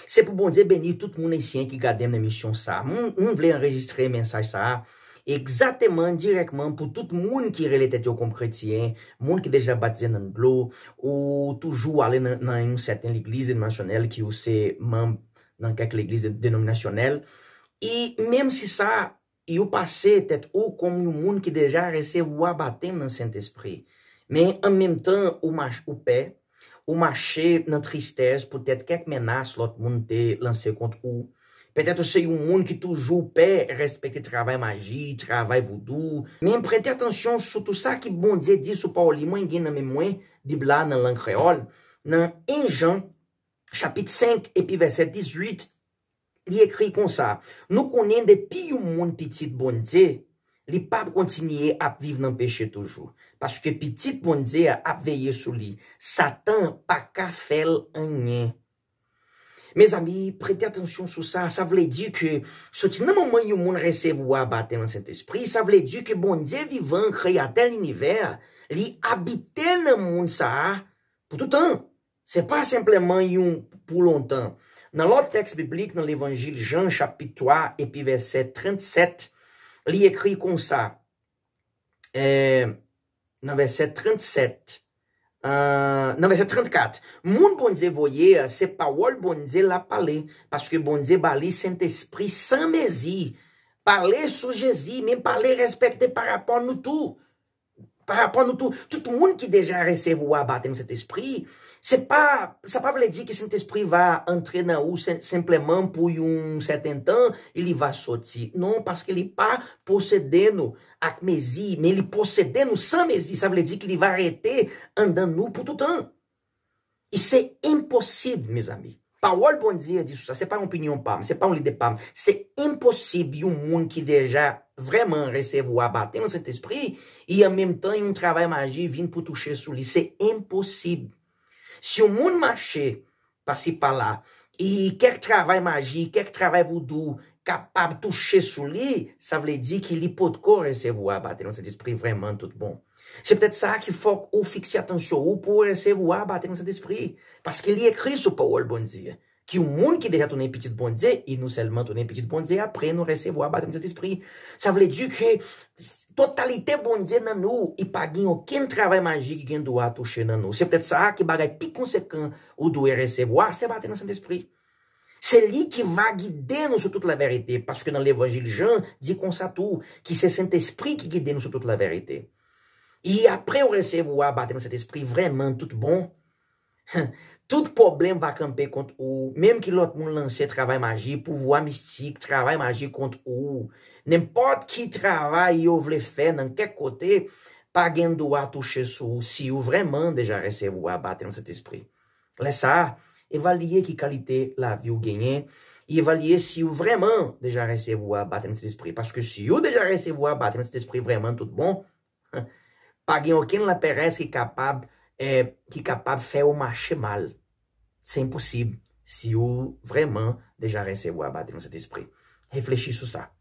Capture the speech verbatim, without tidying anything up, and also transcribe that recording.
Se pou Bondye beni tout moun ayisyen ki gade m nan emisyon sa. M, m vle anrejistre mesaj sa a egzakteman, dirèkman pou tout moun ki rele tèt yo kòm kretyen, moun ki deja batize nan dlo, ou toujou ale nan, nan yon sèten legliz denominasyonèl, ki ou se manm nan kèk legliz de- denominasyonèl. E menm si sa yo pase tèt ou kòm yon moun ki deja resevwa batèm nan Sentespri. Men an menm tan, ou mach, ou pè, ou mache nan tristès poutèt kèk menas lòt moun te lanse kont ou. Petèt ou se yon moun ki toujou pè respekte travay maji, travay voudou. Men prete atansyon sou tou sa ki Bondye di sou pawòl li. Mwen gen nan men mwen Bib la nan lang kreyòl. Nan en Jan, chapit senk, epi vèsè dizuit, li ekri konsa: Nou konnen depi yon moun pitit Bondye, li p ap kontinye ap viv nan peche toujou. Paske pitit Bondye a ap veye sou li. Satan pa ka fè l anyen. Mezanmi, prete atansyon sou sa. Sa vle di ke soti nan moman yon moun resevwa batèm nan Sentespri, sa vle di ke Bondye vivan, kreyatè linivè, li abite nan moun sa a pou toutan. Se pa senpleman yon pou lontan. Nan lòt tèks biblik, nan Levanjil Jan, chapit twa, epi vèsè trannsèt, li ekri konsa, eh, nan vèsè trannsèt, eh, nan vèsè trannkat, moun Bondye voye a, se pawòl Bondye l ap pale, paske Bondye ba li Sentespri san mezi. Pale sou Jezi, men pale respekte pa rapò nou tou. Pa rapò nou tou, tout moun ki deja resevwa batèm Sentespri, se pa, sa pa vle di ke Sentespri va antre nan ou sen- senpleman pou yon sèten tan e li va soti. Non, paske li pa posede nou ak mezi, men li posede nou san mezi. Sa vle di ke li va rete anndan nou pou toutan. E se enposib, mezanmi. Pawòl Bondye di sou sa, se pa yon opinyon pa m, se pa yon lide pa m. Se enposib yon moun ki deja vrèman resevwa batèm nan Sentespri, e an menm tan yon travay maji vin pou touche sou li. Se enposib. Si yon moun mache pasi pala, e kèk travay maji, kèk travay voudou kapab touche sou li, sa vle di ke li potko resevwa batèm nan Sentespri vrèman tout bon. Se petèt sa ki fòk ou fikse atansyon ou pou w resevwa batèm nan Sentespri. Paske li ekri sou pawòl Bondye ke yon moun ki deja tounen pitit Bondye, e nou sèlman tounen pitit Bondye apre nou resevwa batèm Sentespri. Sa vle di ke totalite Bondye nan nou, e pa gen okenn travay maji ki gen dwa touche nan nou. Se petèt sa ki bagay pi konsekan ou dwe resevwa, se batèm nan Sentespri. Se li ki va gide nou sou tout laverite, paske nan Levanjil Jan di konsa tou, ki se Sentespri ki gide nou sou tout laverite. E apre w resevwa batèm Sentespri vrèman tout bon, tout pwoblèm va kanpe kont ou, menm ki lòt moun lanse travay maji, pouvwa mistik, travay maji kont ou, nenpòt ki travay yo vle fè nan kèk kote, pa gen dwa touche sou ou si ou vrèman deja resevwa batèm Sentespri. Lè sa a, evalye ki kalite lavi w genyen, e evalye si w vrèman deja resevwa batèm Sentespri. Paske si w deja resevwa batèm Sentespri vrèman tout bon, pa gen okenn laperèz ki kapab, eh, ki kapab fè w mache mal. Se enposib si w vrèman deja resevwa batèm Sentespri. Reflechi sou sa.